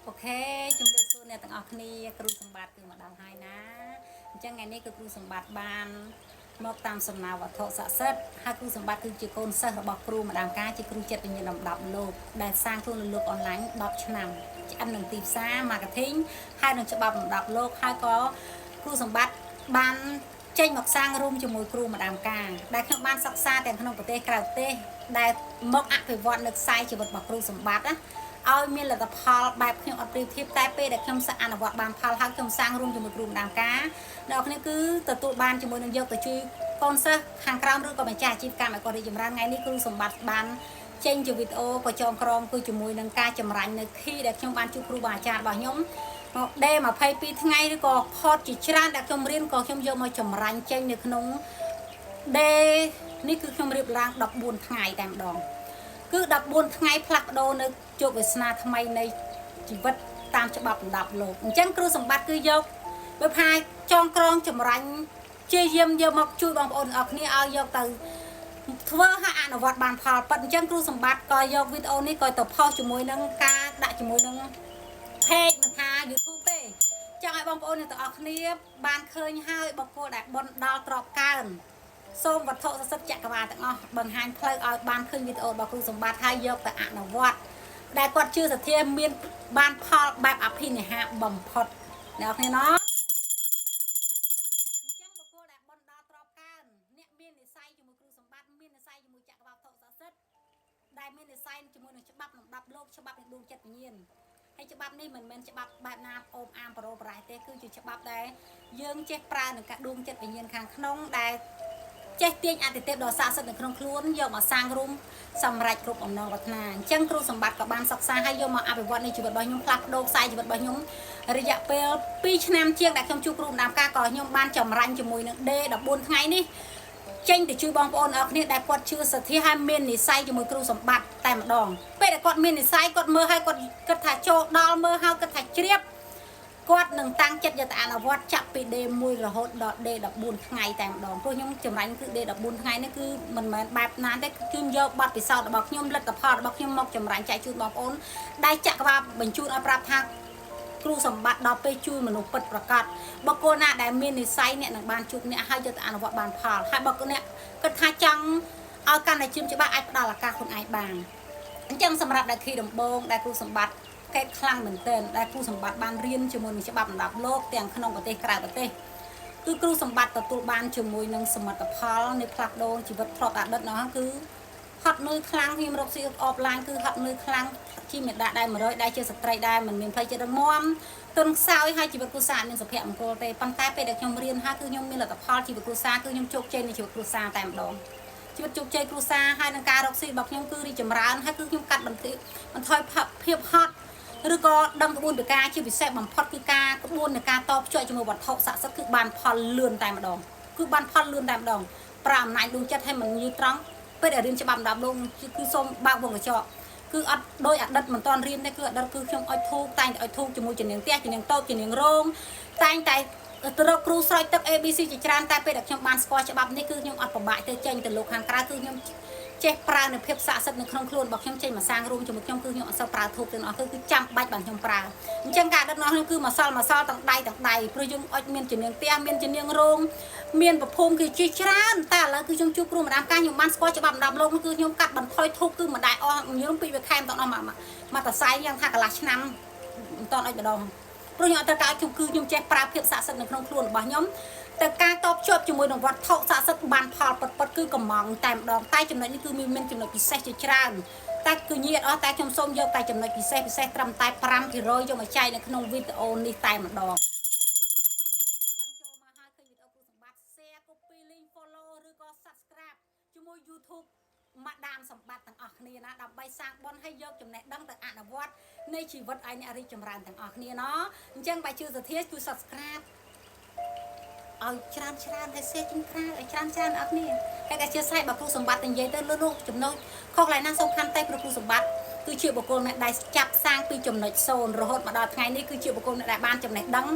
OK ជំរាបសួរអ្នកទាំងអស់គ្នាគ្រូសម្បត្តិគឺមកដល់ហើយណាអញ្ចឹងថ្ងៃនេះគឺគ្រូសម្បត្តិបានមកតាមសំណើវត្ថុស័ក្តិសិទ្ធិហើយគ្រូសម្បត្តិគឺជាកូនសិស្សរបស់គ្រូម្ដងការជាគ្រូចិត្តវិញ្ញាណលំដាប់លោកដែលសាងខ្លួននៅលោកអនឡាញ10ឆ្នាំឆ្អិននឹងទីផ្សារ marketing ហើយនឹងច្បាប់លំដាប់លោកហើយក៏គ្រូសម្បត្តិបានចេញមកសាងរួមជាមួយគ្រូម្ដងការដែលខ្ញុំបានសិក្សាទាំងក្នុងប្រទេសក្រៅប្រទេសដែលមកអភិវឌ្ឍនៅខ្សែជីវិតរបស់គ្រូសម្បត្តិណា ឲ្យមានលទ្ធផលបែបខ្ញុំអត់ប្រៀបធៀបតែពេលដែលខ្ញុំសាកអនុវត្តបានផលហើយខ្ញុំសាងរួមជាមួយគ្រូម្ដងការអ្នកនរគ្នាគឺទទួលបានជាមួយនឹងយកទៅជួយកូនសិស្សខាងក្រោមឬក៏ម្ចាស់អាជីវកម្មឲ្យគាត់រីកចម្រើនថ្ងៃនេះគ្រូសម្បត្តិបានចេញជាវីដេអូក៏ចងក្រងគឺជាមួយនឹងការចម្រាញ់នៅ key ដែលខ្ញុំបានជួបគ្រូបាអាចារ្យរបស់ខ្ញុំមកដេ22ថ្ងៃឬក៏ខតជាច្រើនដែលខ្ញុំរៀនក៏ខ្ញុំយកមកចម្រាញ់ចេញនៅក្នុងដេនេះគឺខ្ញុំរៀបឡើង14ថ្ងៃតែម្ដង គឺ14ថ្ងៃផ្លាស់ប្ដូរនៅជោគវាសនាថ្មីនៃជីវិតតាមច្បាប់លំដាប់លោកអញ្ចឹងគ្រូសម្បត្តិគឺយកបើថាចងក្រងចម្រាញ់ជាយាមយកមកជួយបងប្អូនទាំងអស់គ្នាឲ្យយកទៅធ្វើឲ្យអនុវត្តបានផលប៉ិតអញ្ចឹងគ្រូសម្បត្តិក៏យកវីដេអូនេះក៏ទៅផុសជាមួយនឹងការដាក់ជាមួយនឹង page មិនថា YouTube ទេចង់ឲ្យបងប្អូនទាំងអស់គ្នាបានឃើញហើយបុគ្គលដែលបនដល់ទ្របកើន សូមវត្ថុសសិទ្ធចក្រវាលទាំងអស់បង្ហាញផ្លូវឲ្យបានឃើញវីដេអូរបស់គ្រូសម្បត្តិហើយយកទៅអនុវត្តដែលគាត់ជឿសទ្ធាមានបានផលបែបអភិនិហាបំផុតអ្នកនរគ្នាណោះអញ្ចឹងបុគ្គលដែលបនដល់ទ្របកើនអ្នកមាននិស័យជាមួយគ្រូសម្បត្តិមាននិស័យជាមួយចក្រវាលវត្ថុសសិទ្ធដែលមាននិស័យជាមួយនឹងច្បាប់លំដាប់លោកច្បាប់នៃដួងចិត្តវិញ្ញាណហើយច្បាប់នេះមិនមែនច្បាប់បែបណាអូមអាមប្រូប្រេះទេគឺជាច្បាប់ដែលយើងចេះប្រើនឹងការដួងចិត្តវិញ្ញាណខាងក្នុងដែល ចេះទាញអតិទេពដ៏ស័ក្តិសិទ្ធិនៅក្នុងខ្លួនយកមកសាងរួមសម្រេចគ្រប់អំណងប្រាថ្នាអញ្ចឹងគ្រូសម្បត្តិក៏បានសិក្សាហើយយកមកអភិវឌ្ឍនៃជីវិតរបស់ខ្ញុំផ្លាស់ប្ដូរខ្សែជីវិតរបស់ខ្ញុំរយៈពេល2ឆ្នាំជាងដែលខ្ញុំជួបគ្រូម្ដងការក៏ខ្ញុំបានចម្រាញ់ជាមួយនឹង D 14ថ្ងៃនេះចេញទៅជួយបងប្អូនអរគ្នាដែលគាត់ជឿសទ្ធាហើយមាននិស័យជាមួយគ្រូសម្បត្តិតែម្ដងពេលដែលគាត់មាននិស័យគាត់មើលហើយគាត់គិតថាចូលដល់មើលហើយគិតថាជ្រាប គាត់នឹងតាំងចិត្តយកទៅអនុវត្តចាប់ពី D1 រហូតដល់ D14 ថ្ងៃតែម្ដងព្រោះខ្ញុំចម្រាញ់គឺ D14 ថ្ងៃនេះគឺមិនមែនបែបណាទេគឺខ្ញុំយកបទពិសោធន៍របស់ខ្ញុំលទ្ធផលរបស់ខ្ញុំមកចម្រាញ់ចែកជូនបងប្អូនដែលចក្រវាលបញ្ជូនឲ្យប្រាប់ថាគ្រូសម្បត្តិដល់ពេលជួយមនុស្សពិតប្រកបបុគ្គលណាដែលមាននិស័យអ្នកនឹងបានជួបអ្នកហើយយកទៅអនុវត្តបានផលហើយបើអ្នកគិតថាចង់ឲ្យកាន់តែជឿនច្បាស់អាចផ្ដល់ឱកាសខ្លួនឯងបានអញ្ចឹងសម្រាប់ដែលខីដំបងដែលគ្រូសម្បត្តិកេតខ្លាំងមែនទែនដែលគ្រូសម្បត្តិបានរៀនជាមួយនឹងច្បាប់លំដាប់លោកទាំងក្នុងប្រទេសក្រៅប្រទេសគឺគ្រូសម្បត្តិទទួលបានជាមួយនឹងសមិទ្ធផលនៃផ្លាស់ប្ដូរជីវិតធ្លាប់អតីតនោះគឺហត់នឿយខ្លាំងខ្ញុំរកស៊ីអបឡាញគឺហត់នឿយខ្លាំងជាមេដាដែរ100ដែរជាស្ត្រីដែរមិនមានផ្លូវចិត្តរឹងមាំទុនខ្សោយហើយជីវិតគ្រួសារមានសុភមង្គលទេប៉ុន្តែពេលដែលខ្ញុំរៀនហើយគឺខ្ញុំមានលទ្ធផលជីវិតគ្រួសារគឺខ្ញុំជោគជ័យในជីវិតគ្រួសារតែម្ដងជីវិតជោគជ័យគ្រួសារហើយនឹងការរកស៊ីរបស់ខ្ញុំគឺរីកចម្រើនហើយគឺខ្ញុំកាត់បន្ថយភាពហត់ឬក៏ដឹងក្បួនពីការជាពិសេសបំផុតគឺការក្បួននៃការតភ្ជាប់ជាមួយវត្ថុស័ក្តិសិទ្ធិគឺបានផលលឿនតែម្ដងគឺបានផលលឿនតែម្ដងប្រាអំណាចដួងចិត្តឲ្យមិនយឺត្រង់ពេលដែលរៀនច្បាប់ដំលោកគឺសូមបើកវងកញ្ចក់គឺអត់ដោយអតីតមិនតាន់រៀនទេគឺអតីតគឺខ្ញុំអុជធូបតែងតែអុជធូបជាមួយជំនាញផ្ទះជំនាញតូចជំនាញរោងតែងតែទៅរកគ្រូស្រោចទឹក ABC ជាច្រើនតែពេលដែលខ្ញុំបានស្គាល់ច្បាប់នេះគឺខ្ញុំអត់ពិបាកទៅចេញទៅលោកខាងក្រៅគឺខ្ញុំចេះប្រើនៅភាពស័ក្តិសិទ្ធិនៅក្នុងខ្លួនរបស់ខ្ញុំចេញមកសាងរួមជាមួយខ្ញុំគឺខ្ញុំអត់សូវប្រើធូបទាំងអស់គឺចាំបាច់បានខ្ញុំប្រើអញ្ចឹងការដឹកនាំខ្ញុំគឺមកសល់មកសល់ទាំងដៃទាំងដៃព្រោះយើងអុចមានជំនាញផ្ទះមានជំនាញរោងមានប្រភូមិគឺជាច្រើនតែឥឡូវគឺខ្ញុំជួបគ្រូម្ដងការខ្ញុំបានស្គាល់ច្បាប់ម្ដងលោកគឺខ្ញុំកាត់បន្ថយធូបគឺមិនដែរអស់ខ្ញុំពីវាខែមទាំងអស់មកតសៃយ៉ាងថាកន្លះឆ្នាំមិនតន់អុចម្ដងព្រោះខ្ញុំអត់ត្រូវការខ្ញុំគឺខ្ញុំចេះប្រើភាពស័ក្តិសិទ្ធិនៅក្នុងខ្លួនរបស់ខ្ញុំតែការតបជាប់ជាមួយនឹងវត្ថុស័ក្តិសិទ្ធិបានផលពិតពិតគឺកំងតែម្ដងតែចំណុចនេះគឺមានចំណុចពិសេសជាច្រើនតែគឺញាតអស់តែខ្ញុំសូមយកតែចំណុចពិសេសពិសេសត្រឹមតែ5%យកមកចែកនៅក្នុងវីដេអូនេះតែម្ដងអញ្ចឹងចូលមកហើយឃើញវីដេអូគ្រូសម្បត្តិ share copy link follow ឬក៏ subscribe ជាមួយ YouTube ម៉ាដាមសម្បត្តិទាំងអស់គ្នាណាដើម្បីសាងបុណ្យឲ្យយកចំណេះដឹងទៅអនុវត្តនៃជីវិតឲ្យអ្នករីកចម្រើនទាំងអស់គ្នាណអញ្ចឹងបើជឿសទ្ធាជួយ subscribe ឲ្យច្រើនច្រើនហើយ share ចេញក្រៅឲ្យច្រើនច្រើនអស់គ្នាហើយក៏ជាស្រ័យបើគ្រូសម្បត្តិនិយាយទៅលើលោកចំណុចខុសកន្លែងណាសំខាន់តែព្រោះគ្រូសម្បត្តិគឺជាបុគ្គលអ្នកដែលចាប់សាងពីចំណុច0រហូតមកដល់ថ្ងៃនេះគឺជាបុគ្គលអ្នកដែលបានចំណេះដឹង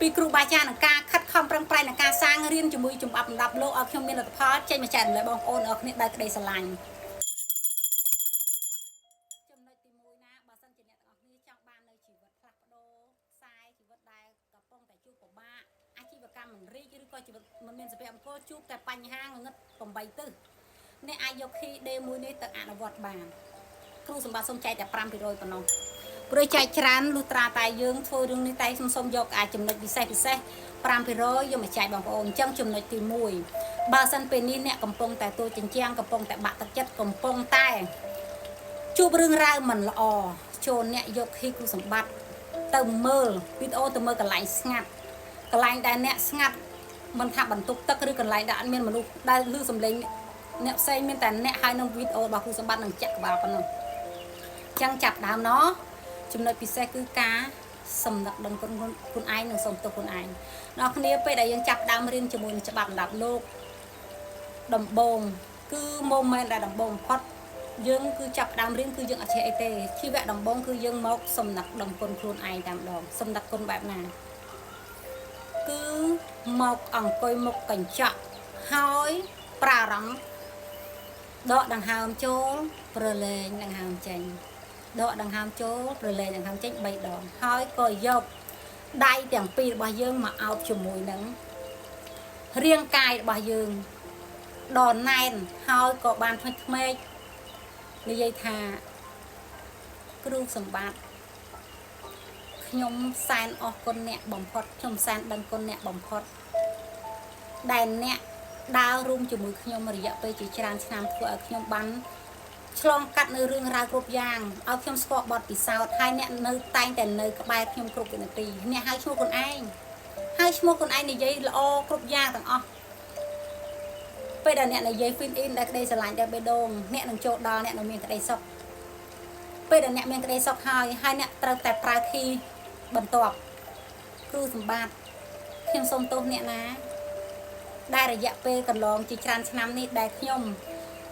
ពីគ្រូបាចារ្យនឹងការខិតខំប្រឹងប្រែងនឹងការសាងរៀនជាមួយចំបាប់លំដាប់លោកឲ្យខ្ញុំមានលទ្ធផលចេញមកចែករំលែកបងប្អូនអរគ្នាដោយក្តីស្រឡាញ់ចំណុចទី1ណាបើសិនជាអ្នកទាំងអស់គ្នាចង់បាននៅជីវិតផ្លាស់ កម្មមិនរីកឬក៏ជីវិតមិនមានសុភមង្គលជួបតែបញ្ហាងងឹត8ទិសអ្នកអាចយក key day មួយនេះទៅអនុវត្តបានគ្រូសម្បត្តិសូមចែកតែ5%ប៉ុណ្ណោះព្រោះចែកច្រើនលុះត្រាតែយើងធ្វើរឿងនេះតែខ្ញុំសូមយកអាចចំណុចពិសេសពិសេស5%យកមកចែកបងប្អូនអញ្ចឹងចំណុចទី1បើសិនពេលនេះអ្នកកំពុងតែទួចិញ្ចាំងកំពុងតែបាក់ទឹកចិត្តកំពុងតែជួបរឿងរ៉ាវមិនល្អចូលអ្នកយក key គ្រូសម្បត្តិទៅមើលវីដេអូទៅមើលកន្លែងស្ងាត់កន្លែងដែលអ្នកស្ងាត់មិនថាបន្ទប់ទឹកឬកន្លែងដែលអត់មានមនុស្សដែលឮសំឡេងអ្នកផ្សេងមានតែអ្នកហើយនឹងវីដេអូរបស់គ្រូសម្បត្តិនឹងចាក់ក្បាលប៉ុណ្ណឹងអញ្ចឹងចាប់ដើមណោះចំណុចពិសេសគឺការសំណឹកដឹងគុណខ្លួនឯងនិងសូមទោសខ្លួនឯងអ្នកគ្នាពេលដែលយើងចាប់ដើមរៀនជាមួយនឹងច្បាប់លំដាប់លោកដំបូងគឺ moment ដែលដំបូងបំផុតយើងគឺចាប់ដើមរៀនគឺយើងអត់ចេះអីទេជីវៈដំបូងគឺយើងមកសំណឹកដឹងគុណខ្លួនឯងតែម្ដងសំណឹកគុណបែបណាគឺមកអង្គុយមុខកញ្ចក់ហើយប្រារម្ភដកដង្ហើមចូលប្រលែងដង្ហើមចេញដកដង្ហើមចូលប្រលែងដង្ហើមចេញ3ដងហើយក៏យកដៃទាំងពីររបស់យើងមកអោបជាមួយនឹងរាងកាយរបស់យើងដល់ណែនហើយក៏បានថ្មេចថ្មេចនិយាយថាគ្រូសម្បត្តិខ្ញុំសែនអរគុណអ្នកបំផុតខ្ញុំសែនដឹងគុណអ្នកបំផុតដែលអ្នកដើររួមជាមួយខ្ញុំរយៈពេលជាច្រើនឆ្នាំធ្វើឲ្យខ្ញុំបានឆ្លងកាត់នៅរឿងរ៉ាវគ្រប់យ៉ាងឲ្យខ្ញុំស្គាល់បទពិសោធន៍ហើយអ្នកនៅតែងតែនៅក្បែរខ្ញុំគ្រប់វិនាទីអ្នកហៅឈ្មោះខ្លួនឯងហើយឈ្មោះខ្លួនឯងនិយាយល្អគ្រប់យ៉ាងទាំងអស់ពេលដែលអ្នកនិយាយ feel in ដែលក្តីស្រឡាញ់ដែលបេះដូងអ្នកនឹងចូលដល់អ្នកនឹងមានក្តីសុខពេលដែលអ្នកមានក្តីសុខហើយហើយអ្នកត្រូវតែប្រើ key បន្ទាប់គ្រូសម្បត្តិខ្ញុំសូមទោសអ្នកណាដែលរយៈពេលកន្លងជាច្រើនឆ្នាំនេះដែលខ្ញុំ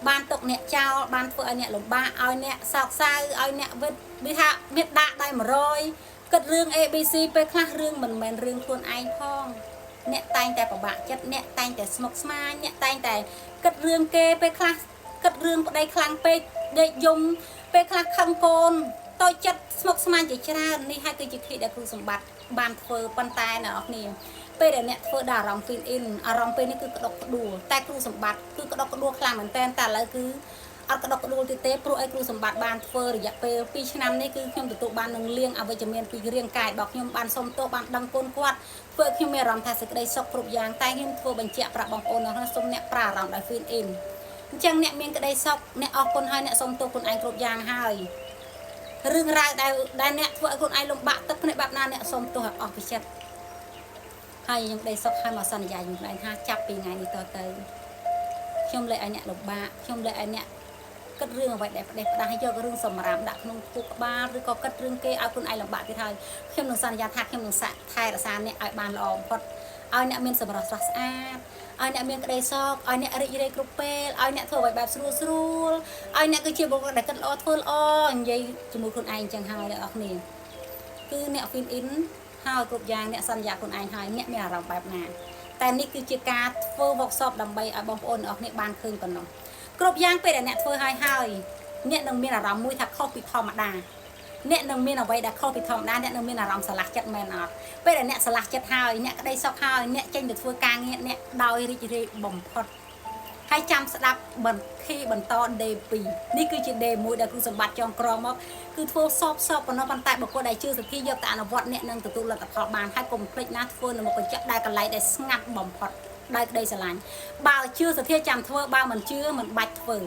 បានទុកអ្នកចោលបានធ្វើឲ្យអ្នកលំបាកឲ្យអ្នកសោកសៅឲ្យអ្នកវិតវាថាមានដាក់ដៃ100គិតរឿង ABC ពេលខ្លះរឿងមិនមែនរឿងខ្លួនឯងផងអ្នកតែងតែពិបាកចិត្តអ្នកតែងតែស្មុគស្មាញអ្នកតែងតែគិតរឿងគេពេលខ្លះគិតរឿងប្តីខ្លាំងពេកដេកយំពេលខ្លះខឹងកូនតូចចិត្តស្មុគស្មាញជាច្រើននេះហើយគឺជាឃ្លីដែលគ្រូសម្បត្តិបានធ្វើប៉ុន្តែអ្នកនរគ្នាពេលដែលអ្នកធ្វើដល់អារម្មណ៍ feel in អារម្មណ៍ពេលនេះគឺក្តុកក្តួលតែគ្រូសម្បត្តិគឺក្តុកក្តួលខ្លាំងមែនតើតែឥឡូវគឺអត់ក្តុកក្តួលទៀតទេព្រោះអីគ្រូសម្បត្តិបានធ្វើរយៈពេល2ឆ្នាំនេះគឺខ្ញុំទទួលបាននឹងលៀងអវិជ្ជមានពីរាងកាយរបស់ខ្ញុំបានសុំទោសបានដឹងគុណគាត់ធ្វើឲ្យខ្ញុំមានអារម្មណ៍ថាសេចក្តីសុខគ្រប់យ៉ាងតែខ្ញុំធ្វើបញ្ជាក់ប្រាប់បងប្អូននោះសូមអ្នកប្រើអារម្មណ៍ដោយ feel in អញ្ចឹងអ្នកមានក្តីសុខអ្នកអរគុណហើយអ្នកសុំទោសខ្លួនឯងគ្រប់យ៉ាងហើយរឿងរ៉ាវដែលដែលអ្នកធ្វើឲ្យខ្លួនឯងលំបាកទឹកភ្នែកបែបណាអ្នកសុំទោសឲ្យអស់ពីចិត្តហើយខ្ញុំក្តីសុខហើយមកសន្យាខ្ញុំខ្លួនឯងថាចាប់ពីថ្ងៃនេះតទៅខ្ញុំលែកឲ្យអ្នកលំបាកខ្ញុំលែកឲ្យអ្នកគិតរឿងអ្វីដែលផ្ដេសផ្ដាស់យករឿងសម្រាប់ដាក់ក្នុងខួរក្បាលឬក៏គិតរឿងគេឲ្យខ្លួនឯងលំបាកទៀតហើយខ្ញុំនឹងសន្យាថាខ្ញុំនឹងសាក់ថែរក្សាអ្នកឲ្យបានល្អបំផុតឲ្យអ្នកមានសម្រស់ស្រស់ស្អាតឲ្យអ្នកមានក្តីសុខឲ្យអ្នករីករាយគ្រប់ពេលឲ្យអ្នកធ្វើអ្វីបែបស្រួលស្រួលឲ្យអ្នកគឺជាបុគ្គលដែលគិតល្អធ្វើល្អនិយាយជាមួយខ្លួនឯងអញ្ចឹងហើយអ្នកនរគ្នាគឺអ្នក feel in ហើយគ្រប់យ៉ាងអ្នកសន្យាខ្លួនឯងហើយអ្នកមានអារម្មណ៍បែបណាតែនេះគឺជាការធ្វើ workshop ដើម្បីឲ្យបងប្អូនអ្នកនរគ្នាបានឃើញប៉ុណ្ណោះគ្រប់យ៉ាងពេលដែលអ្នកធ្វើហើយហើយអ្នកនឹងមានអារម្មណ៍មួយថាខុសពីធម្មតាអ្នកនឹងមានអ្វីដែលខុសពីធម្មតាអ្នកនឹងមានអារម្មណ៍ស្រឡះចិត្តមែនអត់ពេលដែលអ្នកស្រឡះចិត្តហើយអ្នកក្តីសុខហើយអ្នកចេញទៅធ្វើការងារអ្នកដោយរីករាយបំផុតហើយចាំស្ដាប់បន្ខីបន្ត day 2នេះគឺជា day 1ដែលគ្រូសម្បត្តិចងក្រងមកគឺធ្វើសបសបប៉ុណ្ណោះប៉ុន្តែបុគ្គលដែលជឿសទ្ធាយកទៅអនុវត្តអ្នកនឹងទទួលលទ្ធផលបានហើយកុំភ្លេចណាធ្វើនៅមុខកញ្ចក់ដែលកន្លែងដែលស្ងាត់បំផុតដោយក្តីស្រឡាញ់បើជឿសទ្ធាចាំធ្វើបើមិនជឿមិនបាច់ធ្វើ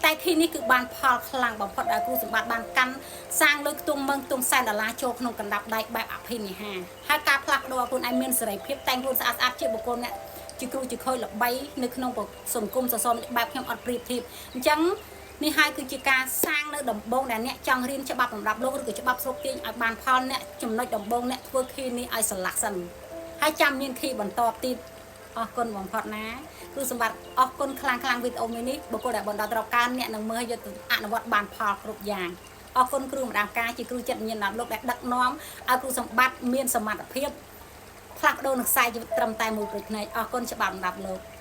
តែ key នេះគឺបានផលខ្លាំងបំផុតដែលគ្រូសម្បត្តិបានកាន់សាងលុយខ្ទង់ម៉ឺនខ្ទង់សែនដុល្លារចូលក្នុងកណ្ដាប់ដៃបែបអភិនិហាហើយការផ្លាស់ប្ដូរខ្លួនឯងមានសេរីភាពតែងខ្លួនស្អាតស្អាតជាបុគ្គលអ្នកជាគ្រូជាខូចល្បីនៅក្នុងសង្គមសសរបែបខ្ញុំអត់ប្រៀបធៀបអញ្ចឹងនេះហើយគឺជាការសាងនៅដំបូងដែលអ្នកចង់រៀនច្បាប់លំដាប់លោកឬក៏ច្បាប់ស្រុកទាញឲ្យបានផលអ្នកចំណុចដំបូងអ្នកធ្វើ key នេះឲ្យស្រឡះសិនហើយចាំមាន key បន្តទៀតអរគុណបំផុតណាគឺសម្បត្តិអរគុណខ្លាំងខ្លាំងវីដេអូមួយនេះបុគ្គលដែលបន្តត្រកការអ្នកនឹងមើលយកទៅអនុវត្តបានផលគ្រប់យ៉ាងអរគុណគ្រូម្ដងការជាគ្រូចិត្តវិញ្ញាណដល់លោកដែលដឹកនាំឲ្យគ្រូសម្បត្តិមានសមត្ថភាពផ្លាស់ប្ដូរនឹងខ្សែជីវិតត្រឹមតែមួយព្រឹកភ្នែកអរគុណច្បាប់លំដាប់លោក។